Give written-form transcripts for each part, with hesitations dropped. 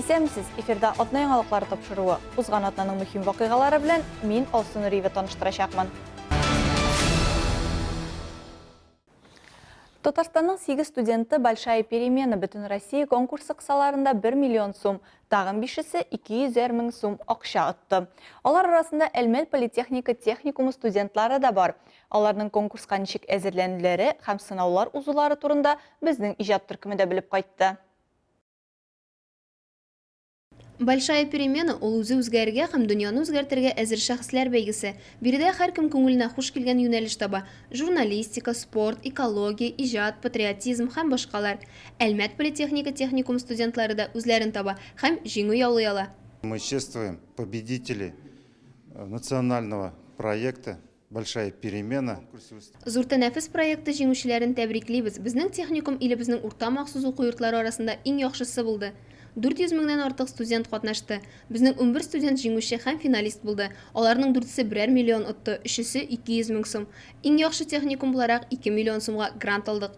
Исәнмесез, эфирда атна яңалыклары тапшыруы. Узган атнаның мөһим вакыйгалары белән мин Алсу Нуриева таныштырачакмын. Татарстанның 8 студенты Большая перемена Бөтенроссия конкурсы кысаларында 1 миллион сум, тагын бишесе 200 мең сум акча отты. Алар арасында Әлмәт политехника техникумы студентлары да бар. Аларның конкурска ничек әзерләнүләре һәм сынаулар узулары турында безнең иҗат төркеме дә белеп кайтты. Большая перемена, ул үзе үзгәрергә һәм дөньяны үзгәртергә әзер шәхесләр бәйгесе. Биредә һәркем күңеленә хуш килгән юнәлеш таба, журналистика, спорт, экология, иҗат, патриотизм һәм башкалар. Әлмәт политехника техникум студентлары да үзләрен таба һәм җиңү яулый ала. Мы чествуем победителей национального проекта Большая перемена. Зур тәнәфес проекты җиңүчеләрен тәбриклибез. Безнең техникум илебезнең урта махсус уку йортлары арасында иң яхшысы булды. 400 меңнән артык студент катнашты. Безнең 11 студент җиңүче һәм финалист булды. Аларның дүртесе берәр миллион отты, өчесе, 200 мең сум. Иң яхшы техникум буларак 2 миллион сумга грант алдык.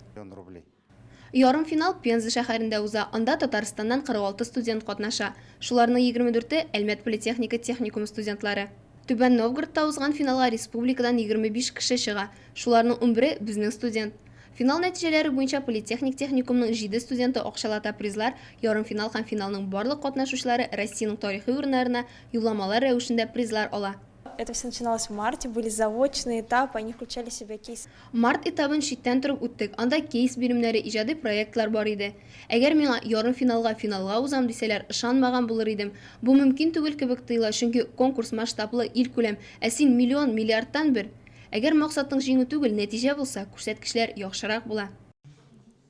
Ярымфинал Пенза шәһәрендә уза, анда Татарстаннан 46 студент катнаша. Шуларның 24-е, Әлмәт политехника техникумы студентлары. Түбән Новгородта узган финалга республикадан 25 кеше чыга, шуларның унбере, безнең студент. Финал нәтиҗәләре буенча политехник техникумның җиде студенты акчалата призлар, ярымфинал һәм финалның барлык катнашучылары Россиянең тарихи урыннарына юлламалар рәвешендә призлар ала. Это все начиналось в марте, были заочные этапы, они включали в себя кейс. Март этабын читтән торып үттек, анда кейс биремнәре, иҗади проектлар бар иде. Әгәр миңа ярымфиналга, финалга узам дисәләр, ышанмаган булыр идем. Бу мөмкин түгел кебек тоела, чөнки конкурс масштаблы, илкүләм, ә син миллион, миллиардтан бер. Әгәр максатың җиңү түгел, нәтиҗә булса, күрсәткечләр яхшырак була.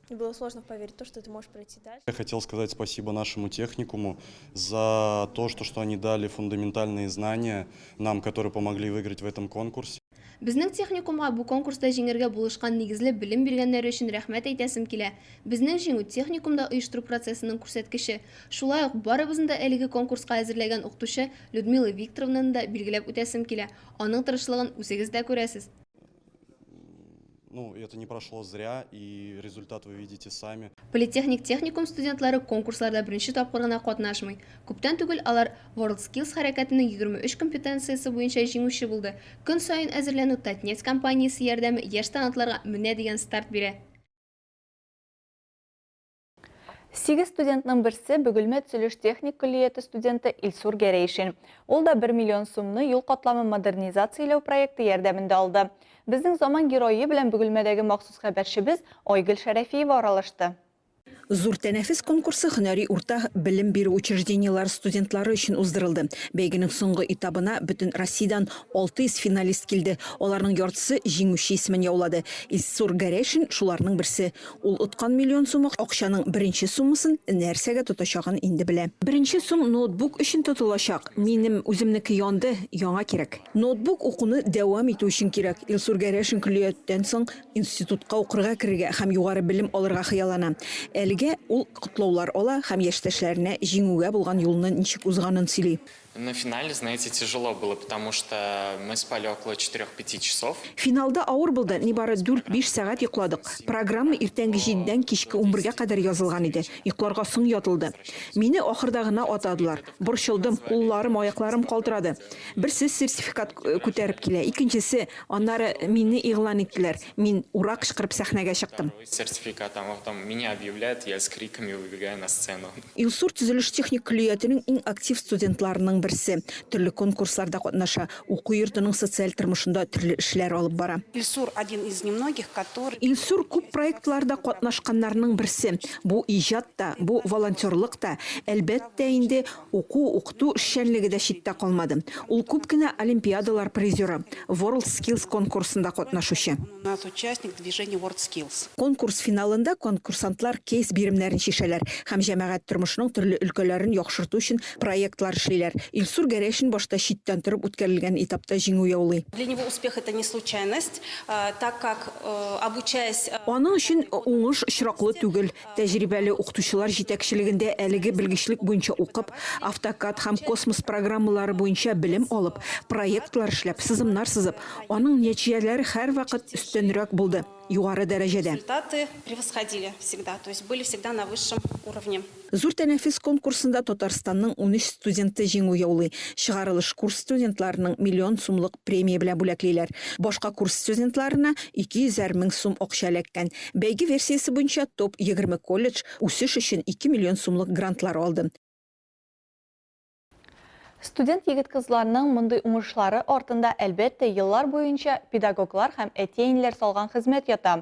Было сложно поверить в то, что ты можешь пройти дальше. Я хотел сказать спасибо нашему техникуму за то, что, что они дали фундаментальные знания нам, которые помогли выиграть в этом конкурсе. Безнең техникумга бу конкурста җиңәргә булышкан нигезле белем биргәннәре өчен рәхмәт әйтәсем килә. Безнең җиңү, техникумда оештыру процессының күрсәткече. Шулай ук барыбызны да әлеге конкурска әзерләгән укытучы Людмила Викторовнаны да билгеләп үтәсем килә. Аның тырышлыгын үзегез дә күрәсез. Ну, это не прошло зря, и результат вы видите сами. Политехник техникум студентлары конкурсларда беренче тапкыр гына катнашмый. Күптән түгел алар WorldSkills хәрәкәтенең 23 компетенциясе буенча җиңүче булды. Көн саен әзерләнү Татнефть компаниясе ярдәме яшь талантларга менә дигән старт бирә. Сигез студентның берсе Бөгелмә төзелеш техник көллияте студенты Илсур Гәрәйшин. Ул да 1 миллион сумны юл катламын модернизацияләү проекты ярдәмендә алды. Безнең заман герое белән Бөгелмәдәге махсус хәбәрчебез Айгөл Шәрәфиева аралашты. Зур тәнәфес конкурсы һөнәри урта белем бирү учреждениеләре студентлары өчен уздырылды. Бәйгенең соңгы этабына бөтен Россиядән 600 финалист килде, аларның яртысы җиңүче исемен яулады. Илсур Гәрәйшин шуларның берсе. Ул откан миллион сум акчаның беренче суммасын нәрсәгә тотачагын инде белә. Беренче сум ноутбук өчен тотылачак. Минем үземнеке янды, яңа кирәк. Ноутбук укуны дәвам итү өчен кирәк. Илсур Гәрәшин көллияттән соң институтка укырга керергә һәм югары белем алырга хыяллана. Әлегә ул котлаулар ала һәм яшьтәшләренә җиңүгә булган юлны ничек узганын сөйли. На финале, знаете, тяжело было, потому что мы спали около четырех-пяти часов. Финалда авыр булды, нибары дүрт-биш сәгать йокладык. Программа иртәнге җидедән кичке унбергә кадәр язылган иде, йокларга соң ятылды. Мине ахырда гына атадылар. Борчылдым, кулларым, аякларым калтырады. Берсе сертификат күтәреп килә, икенчесе, аннары мине игълан иттеләр. Мин ура кычкырып сәхнәгә чыктым. Сертификат, а потом меня объявляют, я с криками выбегаю на сцену. Илсур төзелеш-техник көллиятенең иң актив студентларының берсе. Төрле конкурсларда катнаша, уку йортының социаль тормышында төрле эшләр алып бара. Илсур один из немногих, который. Илсур күп проектларда катнашканнарның берсе. Бу иҗат та, бу волонтерлык та, әлбәттә инде, Уку-укыту эшчәнлеге дә читтә калмады. Ул күп кенә олимпиадалар призеры, WorldSkills конкурсында катнашучы. У нас участник движения WorldSkills. Конкурс финалында конкурсантлар кейс биремнәрен чишәләр һәм җәмәгать тормышының төрле өлкәләрен яхшырту өчен проектлар эшлиләр. Илсур Гәрәйшин башта читтән торып үткәрелгән этапта җиңү яулый. Для него успех это не случайность, так как обучаясь. Аның өчен уңыш очраклы түгел. Тәҗрибәле укытучылар җитәкчелегендә әлеге белгечлек буенча укып, AutoCAD һәм Космос программалары буенча белем алып, проектлар эшләп, сызымнар сызып, аның нәтиҗәләре һәрвакыт өстенрәк булды. югары дәрәҗәдә. Результаты превосходили всегда, то есть были всегда на высшем уровне. Зур тәнәфес конкурсында Татарстанның 13 студенты җиңү яулый. Чыгарылыш курс студентларының миллион сумлык премия белән бүләклиләр. Башка курс студентларына 200 әр мең сум акча эләккән. Бәйге версиясе буенча топ-20 колледж үсеш өчен 2 миллион сумлык грантлар алды. Студент егет-кызларның мондый уңышлары артында, әлбәттә, еллар буенча педагоглар һәм әти-әниләр салган хезмәт ята.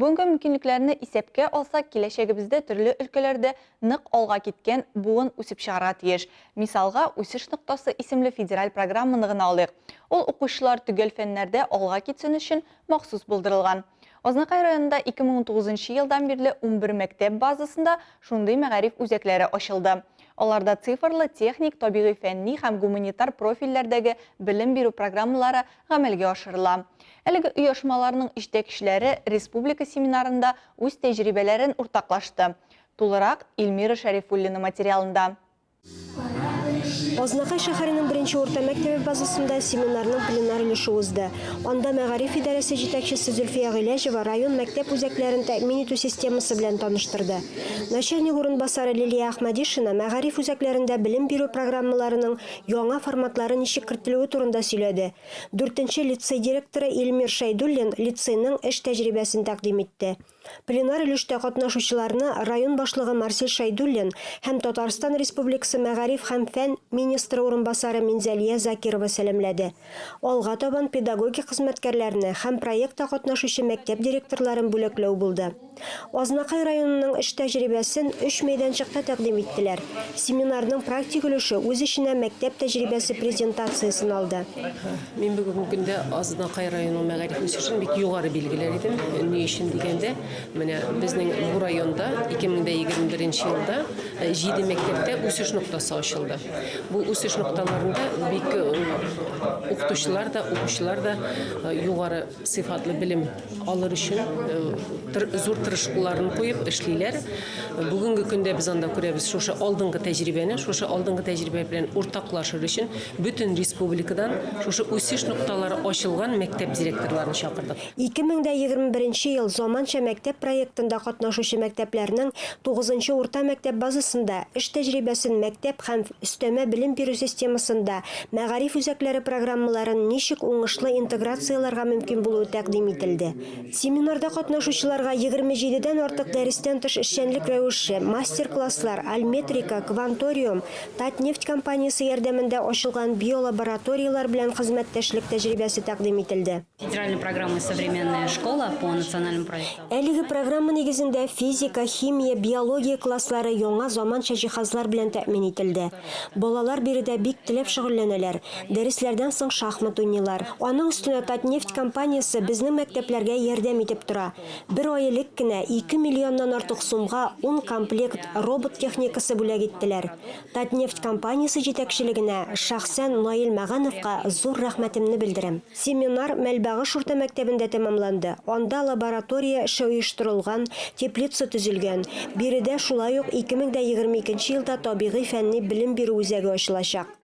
Бүгенге мөмкинлекләрне исәпкә алсак, киләчәгебездә төрле өлкәләрдә нык алга киткән буын үсеп чыгарга тиеш. Мисалга, Үсеш ноктасы исемле федераль программаны гына алыйк. Ул укучылар төгәл фәннәрдә алга китсен өчен махсус булдырылган. Азнакай районында 2019 нчы елдан бирле 11 мәктәп базасында шундый мәгариф үзәкләре ачылды. Аларда цифрлы, техник, табигый-фәнни һәм гуманитар профильләрдәге белем бирү программалары гамәлгә ашырыла. Әлеге оешмаларның җитәкчеләре республика семинарында үз тәҗрибәләрен уртаклашты. Тулырак, Эльмира Шәрифуллина материалында. Азнакай шәһәренең беренче урта мәктәбе базасында семинарның пленар өлеше узды. Анда мәгариф идарәсе җитәкчесе Зөлфия Гыйләҗева район мәктәп үзәкләрен тәэмин итү системасы белән таныштырды. Начальник урынбасары Лилия Әхмәдишина мәгариф үзәкләрендә белем бирү программаларының яңа форматлары ничек кертелүе турында сөйләде. Дүртенче лицей директоры Илмир Шәйдуллин лицейның эш тәҗрибәсен тәкъдим итте. Пленар өлештә катнашучыларны район башлыгы Марсель Шәйдуллин һәм Татарстан Республикасы мәгариф һәм фән министры урынбасары Минзәлия Закирова сәламләде. Алга табан педагогик хезмәткәрләрне һәм проектта катнашучы мәктәп директорларын бүләкләү булды. Азнакай районының эш тәҗрибәсен өч мәйданчыкта тәкъдим иттеләр. Семинарның практик өлеше үз эченә мәктәп тәҗрибәсе презентациясен алды. Мин бүгенге көндә Азнакай районының мәгариф үсешен бик югары билгеләр идем. Ни өчен дигәндә, менә безнең бу районда 2021 елда җиде мәктәптә үсеш ноктасы ачылды. Бу үсеш нокталарында бик укытучылар да, укучылар да югары сыйфатлы белем алыр өчен зур тырышлыкларын куеп эшлиләр. Бүгенге көндә без анда күрәбез шушы алдынгы тәҗрибәне, шушы алдынгы тәҗрибә белән уртаклашыр өчен бөтен республикадан шушы үсеш нокталары ачылган мәктәп директорларын чакырдык. 2021 ел Заманча мәктәп проектында катнашучы мәктәпләрнең тугызынчы урта мәктәп базасында эш тәҗрибәсен мәктәп һәм өстәмә белем бирү системасында мәгариф үзәкләре программаларын ничек уңышлы интеграцияләргә мөмкин булуы тәкъдим ителде. Семинарда катнашучыларга 27 дән артык дәрестән тыш эшчәнлек рәвеше, мастер-класслар, Альметрика, Кванториум, Татнефть компаниясе ярдәмендә ачылган биолабораторияләр белән хезмәттәшлек тәҗрибәсе тәкъдим ителде. Федеральной программы Современная школа по национальному проекту. Әлеге программа нигезендә физика, химия, биология класслары яңа заманча җиһазлар белән тәэмин ителде. Балалар биредә бик теләп шөгыльләнәләр, дәресләрдән соң шахмат уйныйлар. Аның өстенә Татнефть компаниясе безнең мәктәпләргә ярдәм итеп тора. Бер ай элек кенә ике миллионнан артык сумга ун комплект робот техникасы бүләк иттеләр. Татнефть компаниясе җитәкчелегенә, шәхсән Наил Мәгановка зур рәхмәтемне белдерәм. Семинар Мәлбагыш урта мәктәбендә тәмамланды. Анда лаборатория эше оештырылган, теплица төзелгән. Биредә шулай ук 2022 елда табигый-фәнни белем бирү үзәге ачылачак.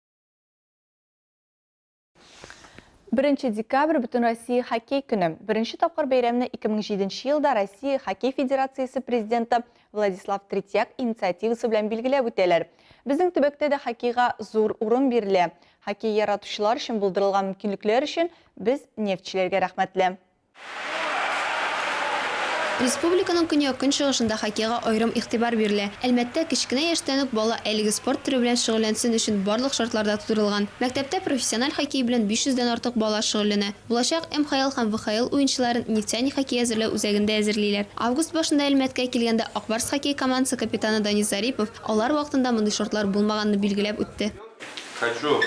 Беренче декабрь Бөтенроссия хоккей көне. Беренче тапкыр бәйрәмне 2007 елда Россия хоккей федерациясе президенты Владислав Третьяк инициативасы белән билгеләп үтәләр. Безнең төбәктә дә хоккейга зур урын бирелә. Хоккей яратучылар өчен булдырылган мөмкинлекләр өчен без нефтьчеләргә рәхмәтле. Республиканың көньяк-көнчыгышында хоккейга аерым игътибар бирелә. Әлмәттә кечкенә яшьтән үк бала әлеге спорт төре белән шөгыльләнсен өчен барлык шартлар да тудырылган. Мәктәптә профессиональ хоккей белән 500 дән артык бала шөгыльләнә. Булачак МХЛ һәм ВХЛ уенчыларын Нефтяник хоккей әзерләү үзәгендә әзерлиләр. Август башында Әлмәткә килгәндә Ак Барс хоккей командасы капитаны Данис Зарипов алар вакытында мондый шартлар булмаганны билгеләп үтте. Хочу,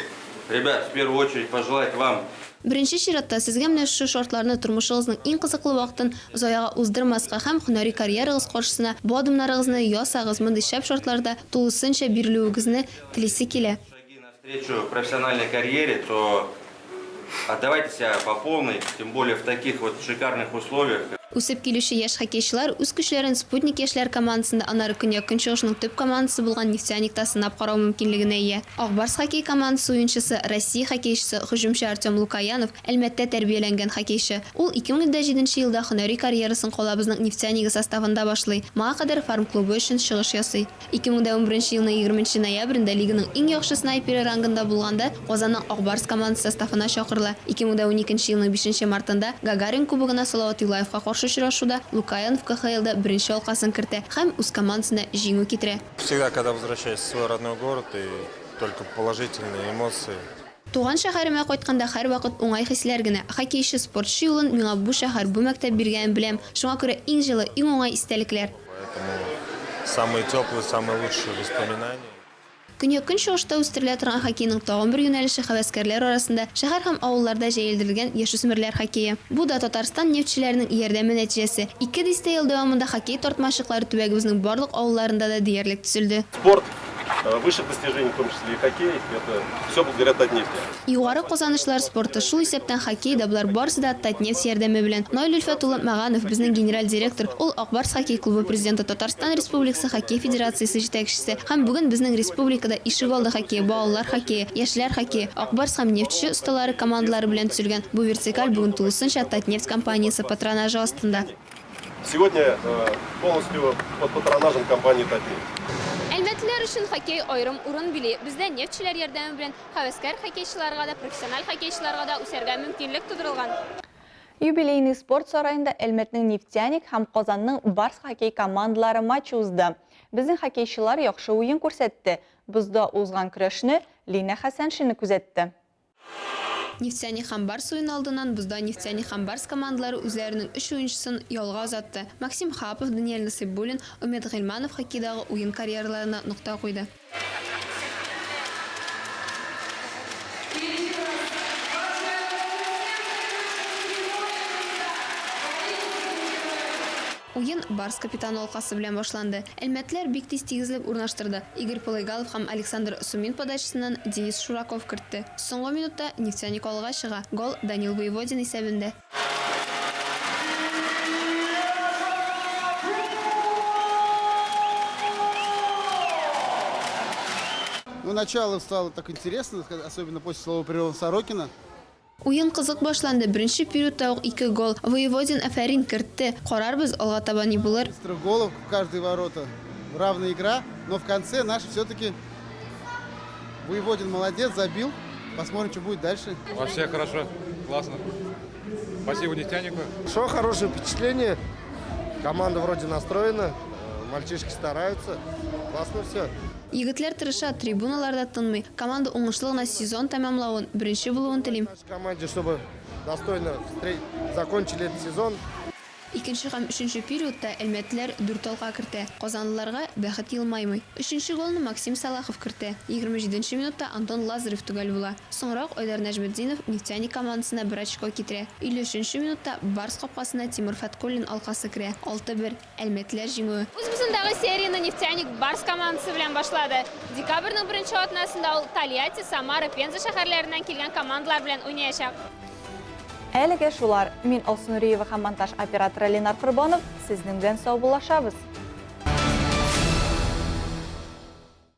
ребят, в первую очередь пожелать вам Беренче чиратта, сезгә менә шушы шартларны, тормышыгызның иң кызыклы вакытын заяга уздырмаска һәм һөнәри карьерагыз каршысына бу адымнарыгызны ясагыз, мондый шәп шартларда тулысынча бирелүегезне телисе килә. Шаги навстречу профессиональной карьере, то отдавайте себя по полной, тем более в таких вот шикарных условиях. Үсеп килүче яшь хоккейчылар үз көчләрен Спутник яшьләр командасында, аннары Көньяк-Көнчыгышның төп командасы булган Нефтяник та сынап карау мөмкинлегенә ия. Ак Барс хоккей командасы уенчысы, Россия хоккейчысы, һөҗүмче Артем Лукоянов, Әлмәттә тәрбияләнгән хоккейчы. Ул 2007 нче елда һөнәри карьерасын калабызның Нефтянигы составында башлый, моңа кадәр Фарм клубы өчен чыгыш ясый. 2011 елның 20 нче ноябрендә лиганың иң яхшы снайперы рангында булганда Казанның Ак Барс командасы составына чакырыла. 2012 нче елның 5 нче мартында Гагарин Кубогына Салават Юлаевка каршы очрашуда Лукоянов КХЛда беренче алкасын кертә һәм үз командасына җиңү китерә. Всегда, когда возвращаюсь в свой родной город, и только положительные эмоции. Туган шәһәремә кайтканда һәрвакыт уңай хисләр генә. Хоккейчы, спортчы юлын миңа бу шәһәр, бу мәктәп биргәнен беләм. Шуңа күрә иң җылы, иң уңай истәлекләр. Поэтому самые теплые, самые лучшие воспоминания. Көньяк-көнчыгышта үстерелә торган хоккейның тагын бер юнәлеше һәвәскәрләр арасында шәһәр һәм авылларда җәелдерелгән яшүсмерләр хоккее. Бу да Татарстан нефтьчеләренең ярдәме нәтиҗәсе. Ике дистә ел дәвамында хоккей тартмачыклары төбәгебезнең барлык авылларында да диярлек төзелде. Спорт высших достижений, в том числе и хоккей, это все благодаря Татнефти. Югары казанышлар спорты, шул исәптән хоккей да, болар барысы да Татнефть ярдәме белән. Наил Өлфәт улы Мәганов, безнең генераль директор, ул Ак Барс хоккей клубы президенты, Татарстан Республикасы Хоккей федерациясе җитәкчесе һәм бүген безнең республикада ишегалды хоккее, балалар хоккее, яшьләр хоккее, Ак Барс һәм Нефтьче осталары командалары белән төзелгән бу вертикаль бүген тулысынча Татнефть компаниясе патронажы астында. Сегодня полностью под патронажем компании Татнефть. Әлмәтлеләр өчен хоккей аерым урын били. Бездә нефтьчеләр ярдәме белән һәвәскәр хоккейчыларга да, профессиональ хоккейчыларга да үсәргә мөмкинлек тудырылган. Юбилейный спорт сараенда Әлмәтнең Нефтяник һәм Казанның Барс хоккей командалары матчы узды. Безнең хоккейчылар яхшы уен күрсәтте. Бозда узган көрәшне Линә Хәсәншина күзәтте. Нефтяник һәм Барс уены алдыннан бозда Нефтяник һәм Барс командалары үзләренең өч уенчысын ялга озатты. Максим Хапов, Даниэль Насыйбуллин, Өмет Гыйльманов хоккейдагы уен карьераларына нокта куйды. Уен Барс капитаны алкасы белән башланды. Әлмәтлеләр бик тиз тигезлек урнаштырды. Игорь Полыгалов һәм Александр Сумин подачасыннан Денис Шураков кертте. Соңгы минутта Нефтяник алга чыга, гол Данил Воеводин исәбендә. Ну, начало стало так интересно, особенно после слова приема Сорокина. Уен кызык башланды, беренче периодта ук ике гол. Воеводин, афәрин, кертте. Карарбыз, алга таба ни булыр. Быстрых голов в каждые ворота. Равная игра, но в конце наш все-таки Воеводин молодец, забил. Посмотрим, что будет дальше. Вообще хорошо, классно. Спасибо нефтянику. Что, хорошее впечатление. Команда вроде настроена, мальчишки стараются. Классно все. Егетләр тырыша, трибуналар да тынмый. Команда уңышлы гына сезон тәмамлавын, беренче булуын телим. Команде, чтобы достойно закончили этот сезон. Икенче һәм өченче периодта әлмәтлеләр дүрт алка кертә. Казанлыларга бәхет елмаймый. Өченче голны Максим Сәлахов кертә. 27 нче минутта Антон Лазарев төгәл була. Соңрак Айдар Нәҗметдинов Нефтяник командасына бер очко китерә. 53 нче минутта Барс капкасына Тимур Фәткуллин алкасы керә. 6, 1. Әлмәтлеләр җиңүе. Үз бозындагы серияне Нефтяник Барс командасы белән башлады. Декабрьнең беренче атнасында ул Тольятти, Самара, Пенза шәһәрләреннән килгән командалар белән уйнаячак. Әлегә шулар. Мин Алсу Нуриева һәм монтаж операторы Ленар Корбанов сезнең белән саубуллашабыз.